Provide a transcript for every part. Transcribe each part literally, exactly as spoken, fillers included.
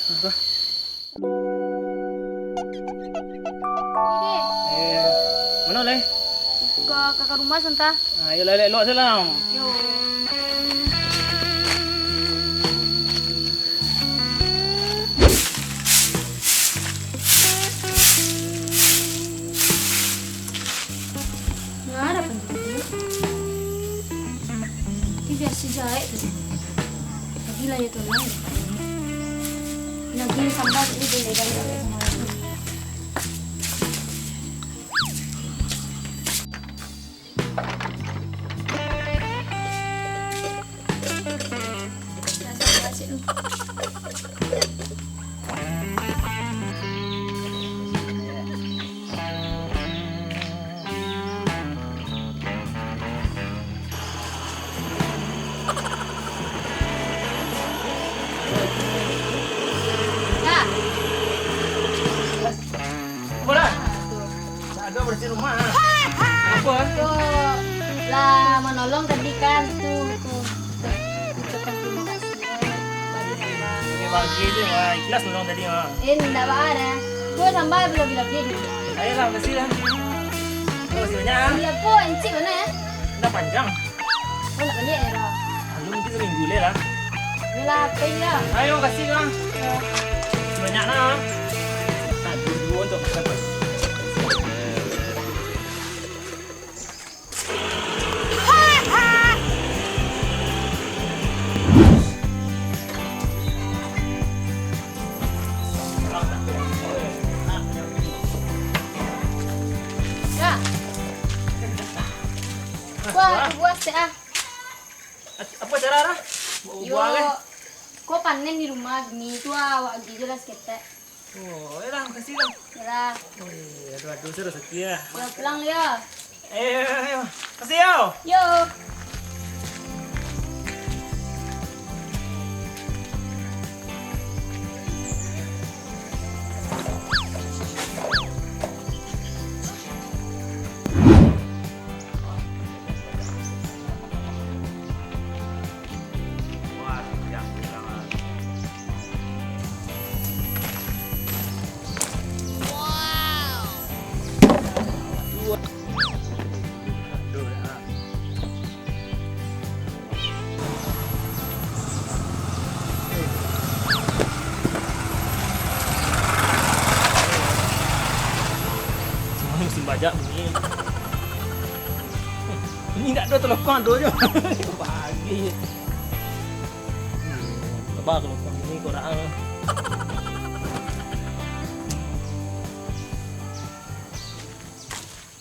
Eh, mano lai? Ka, ka, ka rumah santa. Ah, yo lah, lek luak salam. Yo. Nggak ada panjang. Ini biasa jahit tu. Tadi lah ya tolong. Lagi sambal ini boleh banyak kemarin. Ya. Apo lah? Ah, tu. Ado barasiah rumah. Apo? Tu lah manolong tadi kan, tu, tu. Ucapkan terima kasih, eh, bagi sambal. Oke, bagi tu, wah, ikhlas nolong tadi, wah. Eh, ndak baa dah. Ko sambal bilo-bilo je. Ayolah, makasih lah. Makasih banyak, ah. Iyo, ko encik mano, eh? Dah panjang. Oh, nak baliak ya, dah? Alu mungkin saminggu lai lah. Yolah, pai lah. Ayo, makasih, Kang. Makasih banyak, nah. Nah, dulu-dulu untuk makan, Pak. Ya. Wah, buah sih, ah. Apo cara lah? Yo, buah, kan? Ko panen di rumah gini, tu awak agi je lah saketek. Oh, yolah, makasih lah. Yolah. Wih, aduh, aduh, saya rasaki lah. Yo, pulang yo. Ayo, ayo, ayo. Makasih yo. Yo. Semuanya musim bajak bunyi. Ini ndak ado telokong, ado je. Bagi. Coba kalau bunyi korang.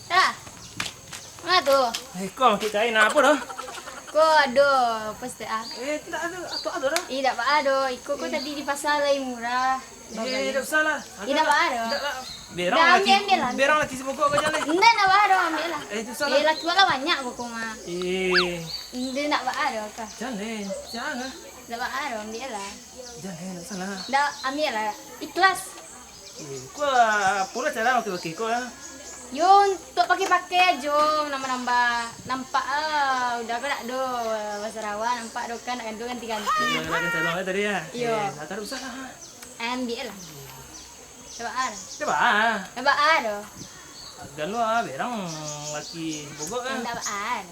Ah, ma tu? Eh, ko makin kain apo doh? Ko ado, pasti ah. Eh, ndak ado, apo ado doh? Eh, ndak baa doh. Iko ko tadi di pasar lai murah. Eh, ndak usah lah. Ado lah. Ndak baa doh. Ndak lah. Berang laki, ambiak lah. Berang laki sibogok ko jan lai. Ndak, ndak baa doh, ambiak lah. Eh, ndak usah lah. Eh, laki awak lah banyak pokok mah. Eh. Ndak, ndak baa doh, Kak. Jan lai, jan lah. Ndak baa doh, ambiak lah. Jan lai, ndak usah lah. Ndak, ambiak lah. Ikhlas. Eh, ko lah, apo lah cara pakai-pakai ko lah. Yo, untuak pakai-pakai ajo, nambah-nambah. Nampak ah, udah ko ndak ado basarawa, nampak doh kan, ndak ado ganti-ganti. Iyo, lah kan calon tadi ya. Iyo. Eh, lah, ndak usah lah. Ambiak lah. Ndak baa. Ndak baa. Ndak baa doh. Jan lo ah, berang laki sibogok kan. Ndak baa.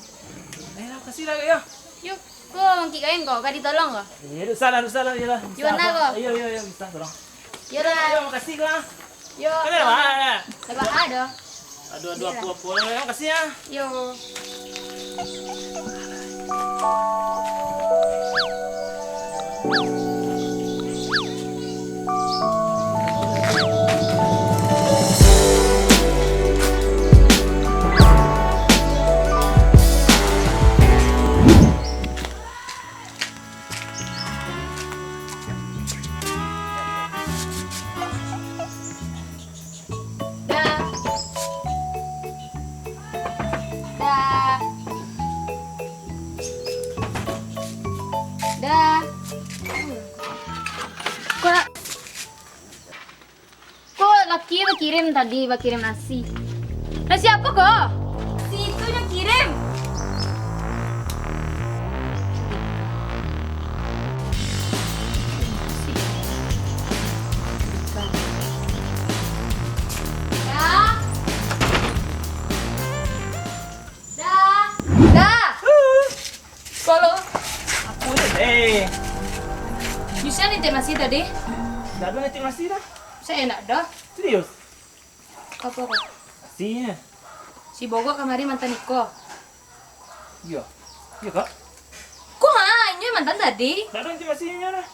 Eh, lah, makasih lah, Kak, yo. Yo, ko mangkik kain ko, ka ditolong ko? Iyo, ndak usah lah, ndak usah lah, iyolah. Yo, nah ko. Iyo, iyo, iyo, minta tolong. Iyolah. Iyo, makasih, Kak. Yo. Kan ndak baa, kan? Ndak baa doh. Aduh, aduh, apo-apo. Yo, makasih ya. Yo. Dah. Dah. Dah. Kok, kok laki bakirim tadi, bakirim nasi? Nasi apo ko? Si itu nyo kirim. Eh. Bisa ni teh masih tadi? Ndak ado nasi doh. Saya enak doh. Serius? Apo ko? Nasi nyo. Si Bogok kamari mantan iko. Iyo. Iyo, Kak. Ko ha, inyo mantan tadi. Ndak ado nasi nyo doh.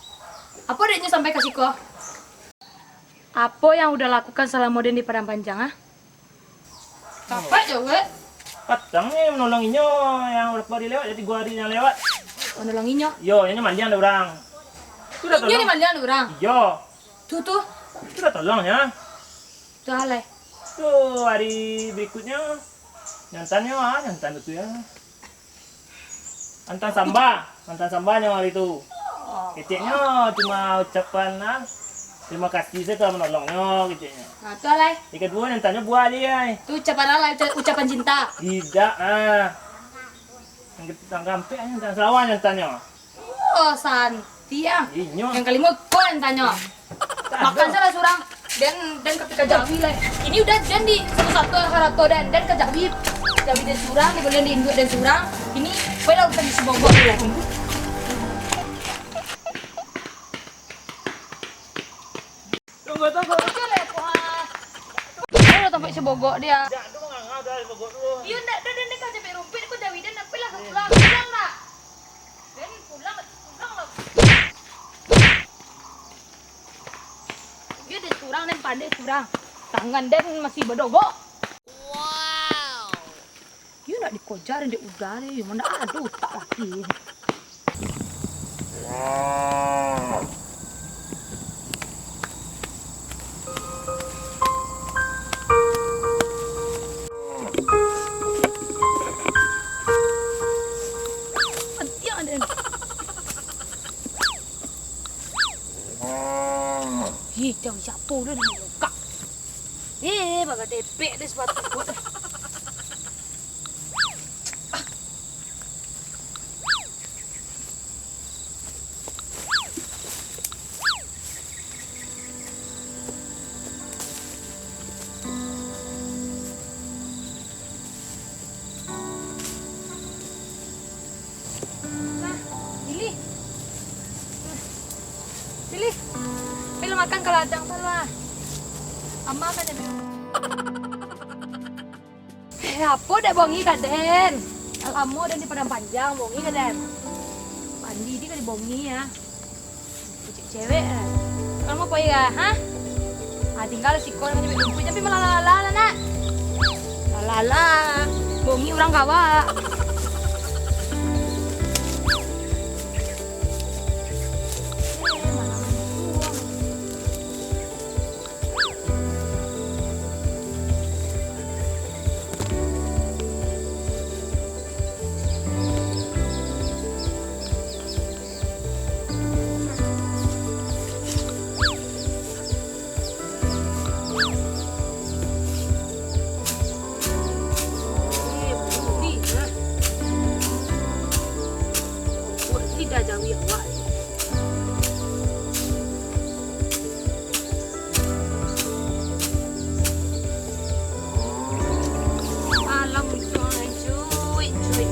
Apo dek nyo sampai ka siko? Apo yang udah lakukan salamo den di Padang Panjang, ah? Capek jo, weh. Patang ni manolong inyo yang urang padi lewat, jadi tigo hari yang lewat. Manolong inyo? Iyo, inyo mandiang dek urang. Tu dah tolong. Inyo ni mandiang dek urang? Iyo. Tu, tu. Tu dah tolong nyo. Tu alai. Tu hari berikutnyo, nyo antannyo, ah, nyo antan tu yo. Antan samba, antan samba nyo hari tu. Keceknyo cuma ucapan, ah, terima kasih sajo lah manolong nyo, keceknyo. Nah, tu alai. Yang kaduo, nyo antannyo buah alai. Tu ucapan alai, uca-, ucapan cinta. Tidak, ah. Yang ketigo, yang kaampek, antan salawa nyo antannyo. Oh, santiang. Inyo. Yang kalimo, ko yang tanyo. Makan salah surang. Den, den ka pi ka jawi lai. Ini udah den di satu-satu harato den. Den ka jawi, jawi den surang, di bulan di induak den surang. Ini, ko lah urusan di si Bogok dulu. Tunggu, tunggu. Oke lah, Pak. Mana tampek si Bogok dia? Jak, tu manganga udah si Bogok tu. Iyo, ndak, ndak, ndak, ndak, kacamik rumpik, kau jawi dan apalah, pulang, pulang lah. Den pulang, pulang lah. Iyo, den surang, den pandai surang. Tangan den masih badogok. Wow. Iyo nak dikojar dek uda ni, iyo ndak ado utak laki. Matiang den. Ih, jauh siapo dah nak buka. Eh, bagadepek deh sepatu kuat deh. Nah, pilih. Pilih. Pilih makan ka ladang tu lah. Ama kan jadi. Eh, apo dak bongi ka den? Lamo den di Padang Panjang, bongi ka den? Pandi di ka dibongi ya. Cewek-cewek, eh. Kamu apa ya, ha? Ah, tinggal siko nang cewek lumpuh, tapi malah lala lah, nak. Lala, bongi urang kawa. Eh, putih, ha? Buat lidah jawi awak. Alam untuang cuy, cuy.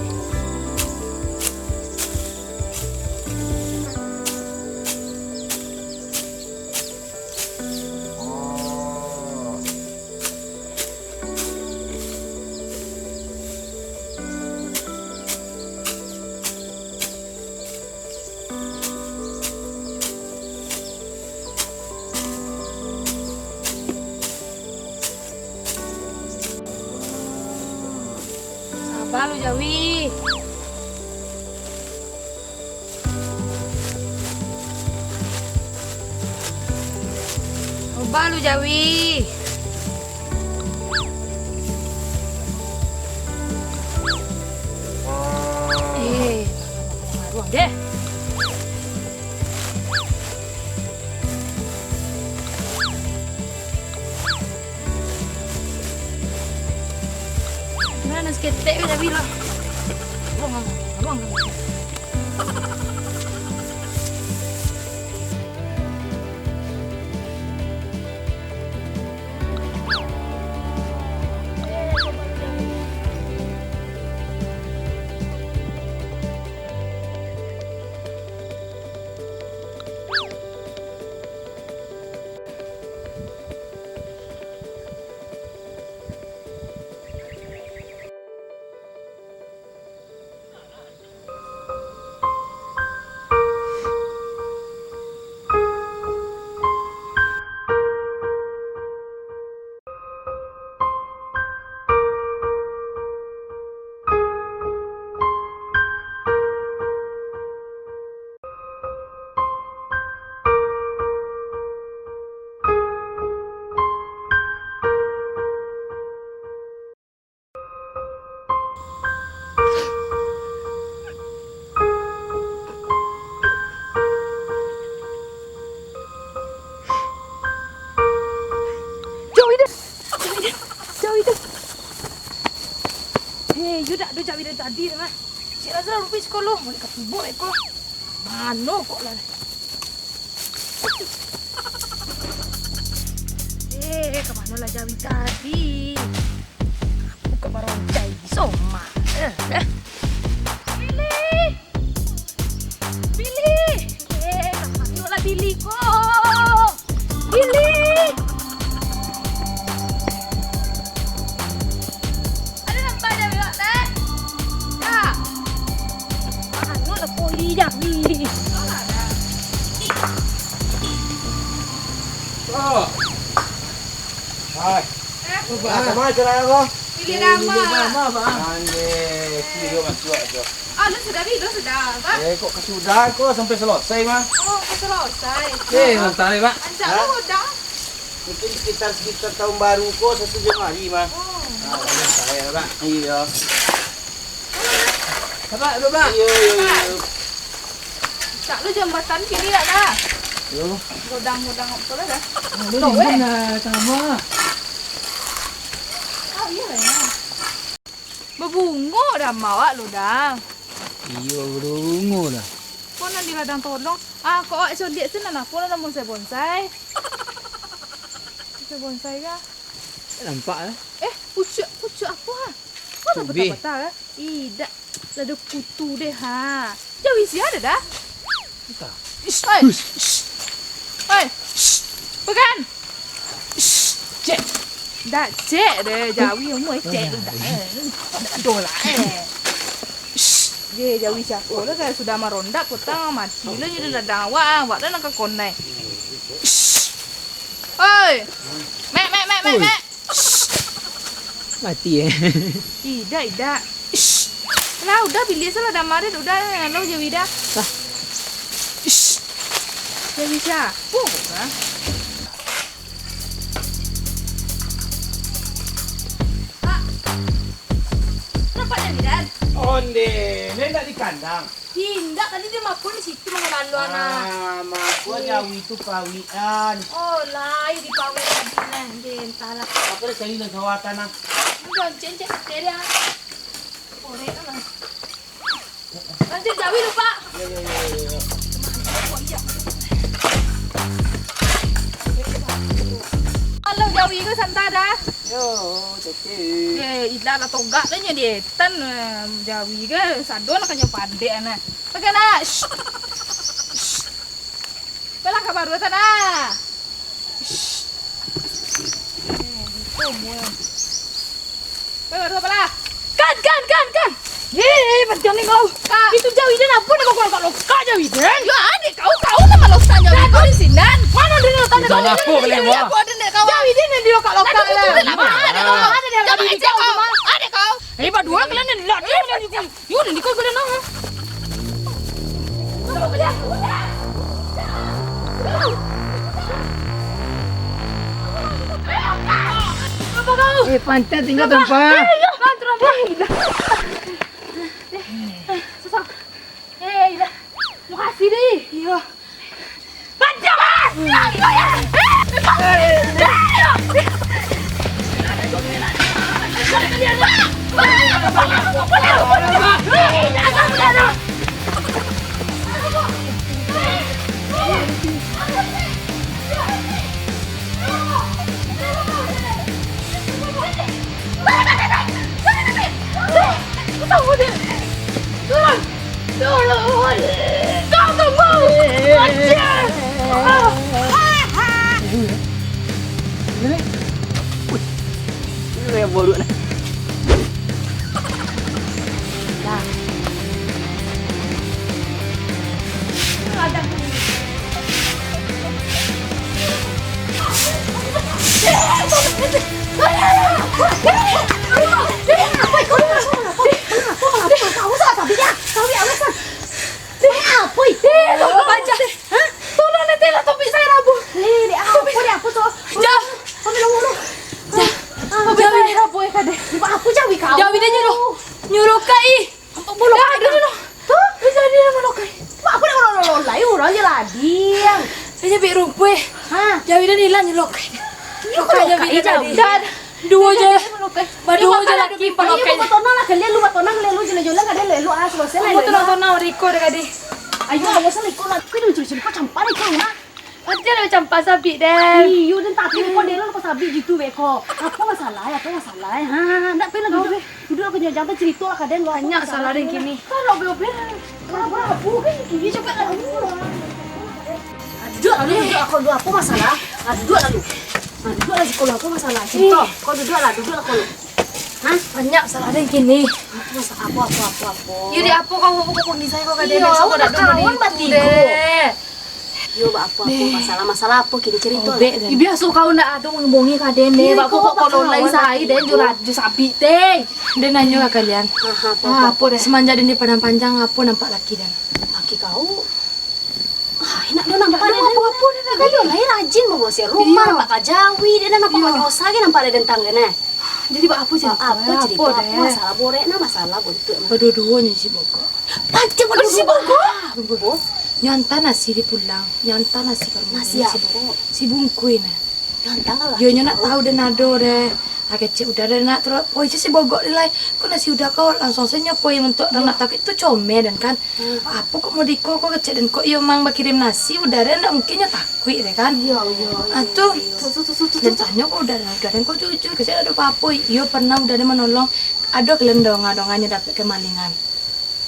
Saba lu, Jawi. Saba lu, Jawi. Eh, maruah deh. Nah, nasi ketek weh, tapi lah. Buang, buang, buang, buang. Dari tadi tu mah. Cik Lazaro lupa sekolah, mau dikatibok eko. Mano kok lah. Eh, ka mano lah Jawi tadi? Aku kok baroncai di soma. Eh, eh. Billy! Billy! Eh, ka mano lah Billy ko? Billy! Ada nampak Jawi awak, Tan? Dah. Anu lah poli Jawi. Oh. Hai. Eh? Sama acara apa? Pilih nama. Pilih nama, Bang. Anjay, video masuk aja. Ah, lu sudah, Bi? Lu sudah, Bang? Eh, kok kesudahan kok sampai selesai, mah? Oh, sampai selesai. Eh, mantap, Bang. Ancak lu udah. Mungkin sekitar-sekitar tahun baru ko, satu Januari mah. Oh. Ah, banyak saya, Bang. Iya. Abak, duduk, Bak. Iya, iya, iya. Cak lu jambatan kini tak dah? Yo. Godang-godang apa lah dah? Lu Tok, dingin eh. Lah, sama. Ah, iya lah, ya. Babungo dah mawak lu dah. Iyo, babungo dah. Kok nak di ladang tolong? Ah, kok awak coliak tu nak apa lah bonsai-bonsai? Bonsai-bonsai kah? Nampak lah. Eh, pucuk, pucuk apa ha? Mana pucuk bih. Patah-patah ha? Idak, lah ada kutu deh ha. Jawi sia ada dah. Entah. Ish, oi. Ish. Oi. Ish. Pegan. Ish. Cek. Dak cek deh, jawi umur cek tu dak. Eh, dak ado lah eh. Ish. Ye, jawi siapa lah kan sudah marondak, potang mati lah nyo dah dadang awak, awak dah nak ke konai. Ish. Oi. Mek, mek, mek, mek, mek. Mati eh. Idak, idak. Lah, udah bilik salah dah marit, udah lo jawi dah. Lah. Jawi siapa kok, ha? Pak. Nampak jawi dah? Onde, ndak di kandang. Indak, tadi dia makan di situ, mangalalu anak. Ah, mako jawi tu pawikan. Oh, lah, iyo dipawikan tadi nah. Entahlah. Apa dah cari dalam sawah tanah? Udah, encek-encek mati dia. Korek lah. Lanjut jawi lu, Pak. Ya, ya, ya, ya, ya. Kalau jawi ku santai dah. Yo, cekik. Eh, ilah lah togak lah nyo dia. Tan, eh, jawi ke, sado nak kanyo pandek anak. Pakai nak. Shh. Shh. Palah ka baru tan ah. Shh. Eh, itu mul. Pakai baru palah. Kan, kan, kan, kan. Eh, pantiang ni kau. Kak. Itu jawi dia napa nak kau lokak-lokak jawi dia? Yo, adik kau, kau nama lokak jawi kau di sinan. Mana dia nak tanda kau? Apa kalian buat? Apa ada nak kau? Jawi dia nak dilokak-lokak lah. Mana dia? Mana dia? Adik kau. Adik kau. Eh, badua kalian ni lah. Yo, nanti kau kena nang. Eh, pantai tinggal tempat. Susah. Eh, ilah. Makasih deh. Iya. Turun! Turun! Kau tunggu! Anjir! Ah! Ini, wih, ini kayak bodoh nih. Dah. Tolong, Nete, lah topik saya rabuah. Eh, dek, apa, dek, apa, so? Jah. Ambil dulu. Jah. Topik saya rabuah, eh, kadeh. Apa jawi kau? Jawi dia nyuruh. Nyuruh kai. Apa bulu? Dah, dah, dah. Tuh, bisa dia manokai. Mak, aku nak lololai urang je lah, Diang. Saya bik rumpuih. Ha? Jawi dia hilang je lokai. Lokai jawi dia tadi. Dah, dah. Dua je. Baduo jo laki palokai. Ayo, batonang lah kalian, lu batonang, kalian lu jalan-jalan, kalian lu elok ah, selesai lah. Kamu elok. Tonang-tonang riko deh kadi. Ayo, awas lah iko lah. Kau jangan curi-curi, kau campak lah iko, nak. Aja lah campak sabik deh. Iyo, dan tapi kau deh, lu kau sabik gitu, beko. Apa masalah ya? Apa masalah ya? Ha, ha, ha, ndak, pai lah duduk. Duduk lah, kau jangan cerita lah, kalian lu. Banyak salah deh kini. Kau lah, obe-obe. Kau lah, kau lah, apa kan? Iya, coba lah. Ah, duduk lah, duduk, duduk. Kau lu apa masalah? Ah, duduk lah lu. Ah, duduk lah, kau lu apa masalah? Cinta, kau duduk lah, duduk lah kau lu. Hah? Banyak salah deh kini. Apa masa-, apa, apa, apa, apa? Yo, di apa kau, kau, kau kondisi saya kau kadang. Iyo, besok kau awak dak kawan dulu batigo deh. Yo, bak apa, apa masalah? Masalah apa kini, cerita lah. Obek deh. Ih, biaso kau ndak ado bongi-bongi kadang deh. Iyo, bak kau kok kau lolai kawan sai batigo deh, jo la-, jo sabik deh. Deh nanyo ka kalian. Aha, apa, apa, apa, apa deh? Semanjak den di Padang Panjang, apa nampak laki den? Laki kau? Ah, indak ado nampak deh. Apo-apo deh, nak. Iyo, lai rajin mambarasiah rumah, iyo, nampak ka jawi, deh, nampak, iyo, manyosa ge nampak deh den tang deh, nah. Jadi, bak apo cerita? Apo cerita? Apo deh? Masalah borek nah, masalah bontuak nah. Baduo-duonyo si Bogok. Pancing baduo-duo. Aduh, si Bogok. Tunggu. Nyo anta nasi di pulang, nyo anta nasi ka rumah. Nasi apo? Si Bungkui nah. Yo, nyo nak tahu den ado deh. Ah, kecek udah deh nak, terus poi se si Bogok deh lai. Kok nasi udah kau langsung se nyo poi, untuk nak takuik tu comel den kan. Apo kok modiko kok kecek den, kok iyo mang bakirim nasi udah deh, ndak mungkin nyo takuik deh kan. Iyo, iyo. Ah, tu. Tu, tu, tu, tu, tu, tu. Den tanyo kok udah, udah den kok jujur, kecek ado apo-apo. Iyo pernah udah deh manolong. Ado kalian donga-donganyo dapek kemalingan.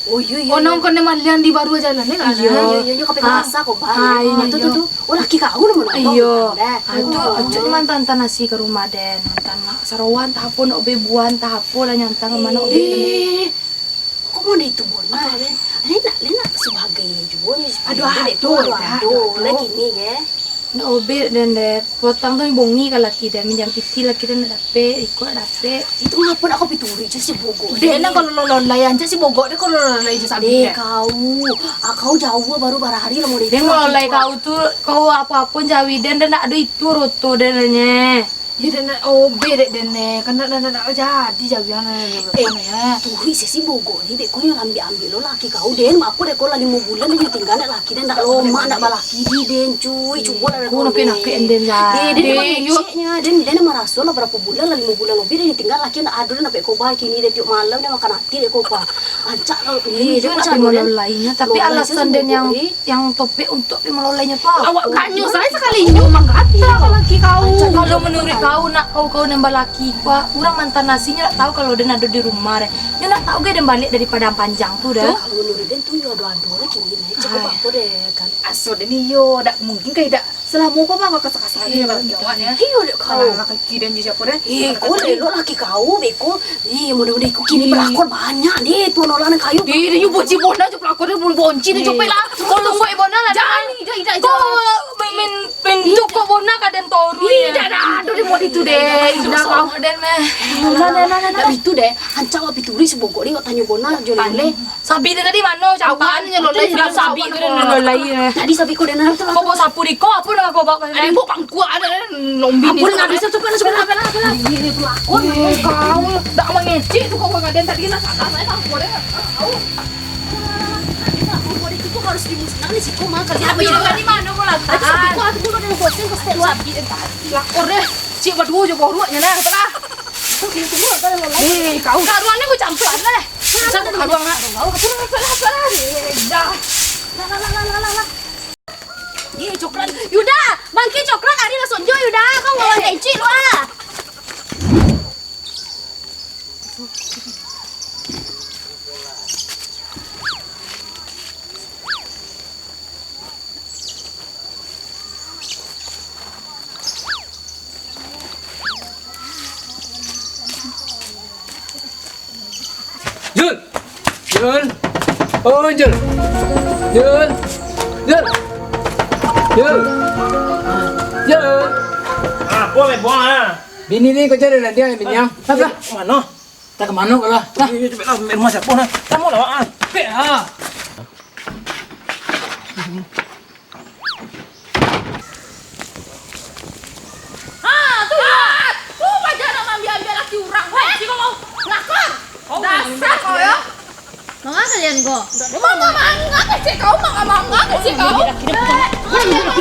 Oh, iyo, iyo. Oh, nang kena maliang di baruah jalan, eh, kan? Iyo. Iyo, iyo, iyo, kape ka pasar ko, Bang. Ah, iyo, tu, tu, iyo, tu. Oh, laki kau namo, namo? Iyo. Ah, tu, oh, cuk, mantan-tan nasi ka rumah den. Mantan nak saroan, tah apo, nak obe buah, tah apo lah, nyantan ka mano obe. Eh, kok mau di itu, Bon? Apa, deh? Ini nak, ini nak sebagai juo, ni. Aduh, aduh, aduh, aduh, aduh. Lagi ni, ya. Nak obe den, deh. Potang tu bongi ka laki den, minjam pitih laki den ndak dapek, iko ndak dapek. Itu ngapo nak kau pituri, cak si Bogok. Deh, nah kalau lololai, ancak si Bogok deh kalau lololai jo sabik deh. Kau, ah, kau jauah baru barari lah mau. Deh, lololai kau tu, kau apo-apo jawi den, den ndak ado itu roto den, nye. Iyo, den nak obe dek den, ne. Kan nak, nak, nak, nak jadi jawi an, eh, turuik se si Bogok ni, beko nyo ambiak-ambiak lo laki kau, den. Apo dek kau lah limo bulan den tingga dek laki den, ndak lomak, ndak balaki di den, cuy. Cubo lah kau. Nak den, den, den, den maraso lah barapo bulan lah, limo bulan lobi den tingga laki ndak ado, den dapek kobar kini, den tiok malam den makan ati dek kobar. Ancak lah, eh, den nak pi malolai nyo, tapi alasan den yang, yang topik untuk pi malolai nyo tu apo? Awak kanyo sae sakali nyo manggatak laki kau. Kalau menurut kau, nak kau, kau nan balaki, kau urang mantan nasi nyo ndak tahu kalau den ado di rumah deh. Nyo ndak tahu ge den baliak dari Padang Panjang tu deh. Kalau menurut den tu yo ado-ado lah kini, cukup apo deh kan. Aso den iyo, dak mungkin ka idak. Salamo ko mah kasar-kasar ni, iyo, laki awak ni. Iyo, dek kau. Alah, laki den je siapo deh? Eh, kau elok laki kau, beko. Eh, mudah-mudahan kau kini pelakor banyak deh, tu nolah nan kayu. Deh, deh, you bonci bona je pelakor deh, bonci deh, copek lah. Kau tunggu, eh, bona lah. Jangan, idak, idak, kau main, main, main tu kau bona ka den toru. Idak, dah, aduh, dia mau itu deh. Idak, kau den meh. Nah, nah, nah, nah, nah. Tapi itu deh, ancak awak pituri si Bogok ni, awak tanyo bona, jo lele. Sabik tu tadi mano? Campaan nyo lolai, sabik tu den lolai. Tadi sabik ko den tu. Kau bawa sapu di ko, apo nak kau bawa? Ada yang bawa pangkuak, ada, ada lombi ni. Apo nak bisa, coba lah, coba lah, coba lah, coba lah. Ini pelakon. Eh, kau dak mangecek tu kau kadang tadi lah, salah saya pangkuak dia. Kau. Tadi pangkuak itu harus dimusnahkan di siko mah kali. Sabik tu tadi mano kau letak? Tadi sabik ko aku dulu ada yang posting, kau step dua. Sabik tadi. Pelakor deh. Cik baduo jo boruknyo nah, apalah. Eh, kau. Karuang ni ku campuak lah. Satu karuang nak. Kau, kau, kau, kau, kau, kau, eh, dah. Lah, lah, lah, lah, lah, lah, lah. Eh, coklat. Yuda, bangkit coklat, ari lah sonjo, Yuda. Kau ngawal kencik lu, ah. Jul! Jul! Oh, Jul! Jul! Jul! Jul! Jul! Ah, buang, eh, buang, ah. Bini ni kau cari lah dia, bini, ah. Mana? Tak ke mana kau lah? Nah. Ini, ini, ini, rumah siapa, nah? Kamu lah, ah. Pek, ah. Ha, tu yo. Tu paja nak maambiak-ambiak laki urang. Weh, si kau mau lakon. Dasar kau yo. Manga kalian ko? Manga, manga kecek kau, manga, manga kecek kau. Manga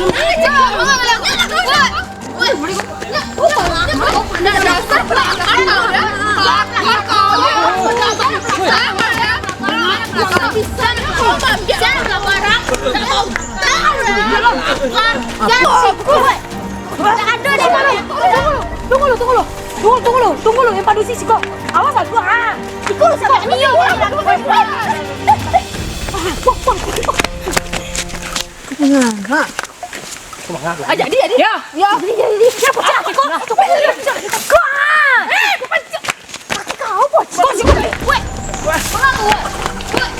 kecek kau, manga kecek kau. Weh, dasar pelakor kau yo. Tunggu lu, tunggu lu. Tunggu, tunggu lu. Tunggu, tunggu lu. Tunggu lu, yang padusi siko. Awas lah, gua, ah. Siko, siko. Iyo, iyo, iyo. Ajak dia, dia. Ya. Ya. Jadi, jadi, dia. Siapa? Siapa? Siapa? Siapa? Siapa? Kaki kau, bocil. Kau sih, weh. Weh. Kau, weh. Weh.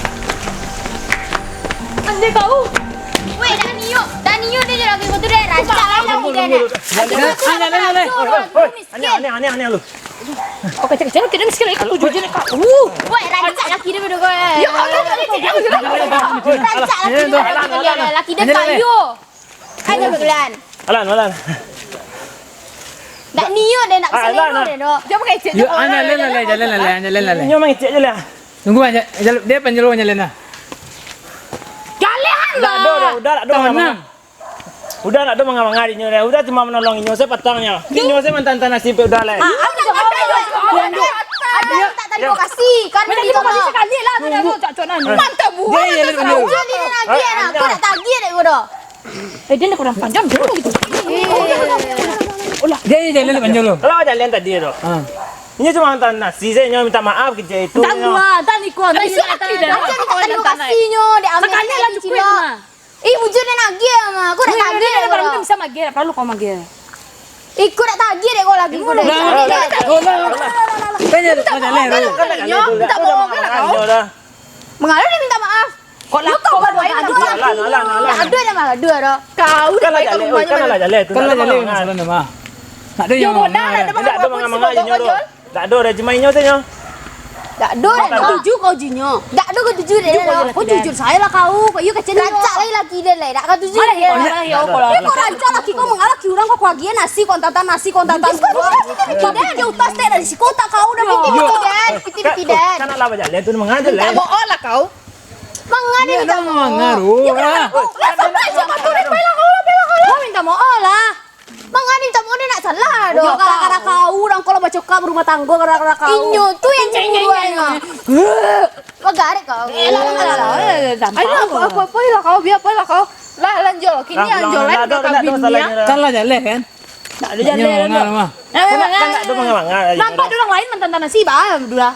Andai kau. Weh, Danio. Danio dia je lagi motor dia. Rancak lah, lagi dia dah. Aneh, aneh, aneh, aneh. Miskin. Aneh, aneh, aneh, aneh lu. Kau kecil-kecil, kena miskin lagi. Tujuh je nak kau. Uh. Weh, rancak laki dia bodoh kau, eh. Ya, kau tak boleh cakap. Rancak laki dia, laki dia, laki dia kayu. Ayo, Bang Lan. Alan, Alan. Dak niyo deh, nak Ah, selero Alan, deh, dok. Jangan pakai cek Yo, je, ah, Alan. Jalan lah, Alan, jalan lah, Alan, jalan lah, Alan. Inyo mangecek je lah. Tunggu aja, jalan, dia panjelo jalan lah. Jalan Dak ado, lah. dah, udah, dak ado Tahu manga-manga. nah. Udah, dak ado manga-manga inyo dah. Udah cuma manolong inyo, saya patang nyo. Inyo saya mantan-tan nasib, udah lah. Ah, ada, ada, ada, ada, ada, tak terima kasih. Kan Mana dia kita tahu. kasih sekali lah, tu dah, tu, cak-cak nan. Mantap, Bu. Dia, dia, dia, dia. Dia ni nak dia nak. Kau nak tagih dek kau dah. Eh, dia nak kurang panjang, dia gitu. Dia je jalan panjang lu. Kalau jalan tadi tu. Ha. Ini cuma hantar nasi saja, nyo minta maaf kecil itu. Tak gua, tak ni kau. Ada isu laki dah. Macam ni tak terima kasih nyo, dek Amir Sekali lah tadi cukup cina. itu mah. Eh, bujur dia nagih mah. Aku nak Weh, tagih weh, dek weh, kau weh, dah. Bisa magih, tak perlu kau magih. Eh, kau nak tagih dek kau lagi, kau dah. Lah, lah, lah, lah, lah. Kan jalan, kan jalan, Rul. Minta maaf kan kau? Mengalah dia minta maaf. Kok lah, kau baru main Alan, Alan, Alan. Tak ada nama gaduh dah. Kau Kan lah dah jaleh, oi, kan lah jaleh tu. Kan lah jaleh masalah nama. Nak ada yang Yo, modal, nak ada Tidak ada mangah-mangah je nyo tu. Tak ada dah cuma inyo tu nyo. Tak ada dah. Kau tuju kau jinyo. Tak ada kau tuju deh. Kau jujur sayo lah kau. Kau iyo kecil. Rancak lagi laki dia lah. Tak kau tuju. Mana dia? Mana dia? Kau lah. Kau rancak laki kau mengalah laki orang kau kuagian nasi kau tatan nasi kau tatan. Kau dia ada utas teh dari siko tak kau dah. Yo. Pikiran, pikiran. Kan lah bajalan tu mangah je lah. Tak bohong lah kau. Mangah ni minta maaf. Mangah tu. Lah, sampai je mata ni, pailah kau lah, pailah kau lah. Kau minta maaf lah. Mangah ni minta maaf ni nak salah doh. Gara-gara kau, urang kalau bacokak berumah tangga gara-gara kau. Inyo tu yang cemburu. Bagarek kau. Eh, lah, lah, lah, lah. Eh, gampang. Ayo, apa, apa, apa lah kau, biar apa lah kau. Lah, lanjut. Kini anjol lah, dah kau bini ya. Kan lah jalan kan? Tak ada jalan. Mangah mah. Kan tak ada mangah-mangah. Nampak orang lain mantan tanah si, bah, dulu lah.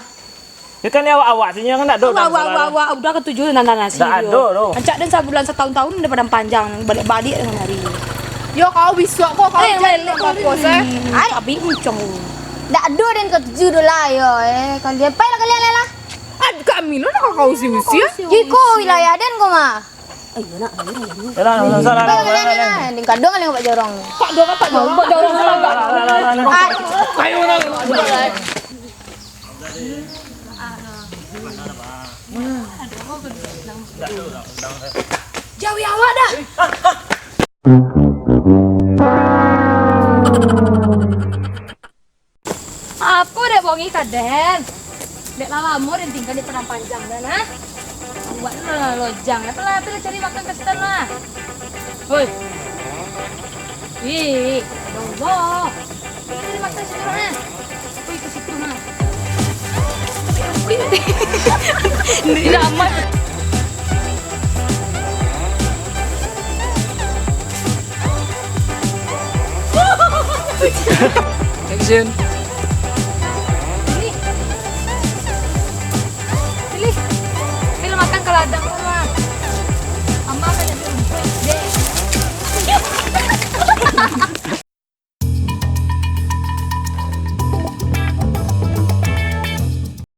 Ya kan, ya, awak-awak sini kan tak ada. Awak, awak, awak, awak, udah ketujuh nan nasi. Tak ada tu. Ancak dan sabulan, sataun-taun udah Padang Panjang, balik-balik dengan hari. Yo, kau bisuak kau, kau Eh, jangan lain kau kau, eh. Ai, abi muncung. Tak ada dan ketujuh tu lah, yo, eh. Kalian, pailah kalian lah. Ad, kami lo nak kau si usia. Iko wilayah dan kau mah. Ayo nak, ayo nak. Yalah, salah, salah, salah. Ding kadung kalian buat jorong. Pak jorong, pak jorong, pak jorong. Ayo nak. Jauhi awak dah. Apo dek bongi kaden? Dek lah lamo den tingga di Padang Panjang dah nah. Awak tu lah lojang. Apo lah, apo lah cari makan ka situ lah. Hoi. Ih, ya Allah. Cari makan situ lah. Hoi, ke situ lah. Ini ramai. Action. Pilih. Pilih. Pilih makan ke ladang tu lah. Ama akan jadi rumput, dek.